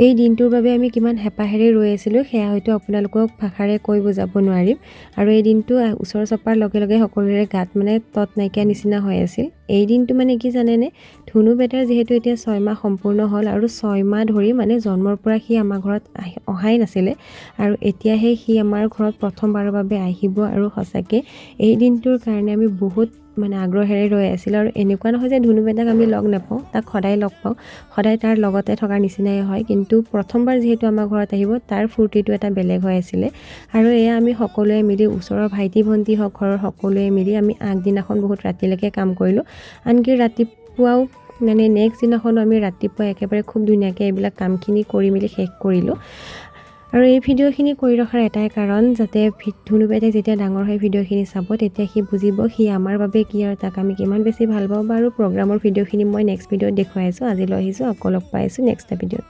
এই দিনটোৰ বাবে আমি কিমান হেঁপাহেৰে ৰৈ আছিলোঁ, সেয়া হয়তো আপোনালোকক ভাষাৰে কৈ বুজাব নোৱাৰিম। আৰু এই দিনটো ওচৰ চপাৰ লগে লগে সকলোৰে গাত মানে তত নাইকিয়া নিচিনা হৈ আছিল। এই দিনটো মানে কি জানেনে, ধুনু বেটাৰ যিহেতু এতিয়া 6 মাহ সম্পূৰ্ণ হ'ল আৰু 6 মাহ ধৰি মানে জন্মৰ পৰা সি আমাৰ ঘৰত অহাই নাছিলে আৰু এতিয়াহে সি আমাৰ ঘৰত প্ৰথমবাৰৰ বাবে আহিব। আৰু সঁচাকৈ এই দিনটোৰ কাৰণে আমি বহুত মানে আগ্ৰহেৰে ৰৈ আছিলোঁ। আৰু এনেকুৱা নহয় যে ধুনু বেটাক আমি লগ নাপাওঁ, তাক সদায় লগ পাওঁ, সদায় তাৰ লগতে থকাৰ নিচিনাই হয়। কিন্তু প্ৰথমবাৰ যিহেতু আমাৰ ঘৰত আহিব, তাৰ ফূৰ্তিটো এটা বেলেগ হৈ আছিলে। আৰু এয়া আমি সকলোৱে মিলি, ওচৰৰ ভাইটি ভণ্টি হওক, ঘৰৰ সকলোৱে মিলি আমি আগদিনাখন বহুত ৰাতিলৈকে কাম কৰিলোঁ। আনকি ৰাতিপুৱাও, মানে নেক্সট দিনাখনো আমি ৰাতিপুৱা একেবাৰে খুব ধুনীয়াকৈ এইবিলাক কামখিনি কৰি মেলি শেষ কৰিলোঁ। আৰু এই ভিডিঅ'খিনি কৰি ৰখাৰ এটাই কাৰণ, যাতে ধুনু বেটাই যেতিয়া ডাঙৰ হৈ ভিডিঅ'খিনি চাব, তেতিয়া সি বুজিব সি আমাৰ বাবে কি আৰু তাক আমি কিমান বেছি ভাল পাওঁ। বাৰু, প্ৰগ্ৰামৰ ভিডিঅ'খিনি মই নেক্সট ভিডিঅ'ত দেখুৱাই আছোঁ। আজিলৈ আহিছোঁ, আকৌ লগ পাই আছোঁ নেক্সট এটা ভিডিঅ'ত।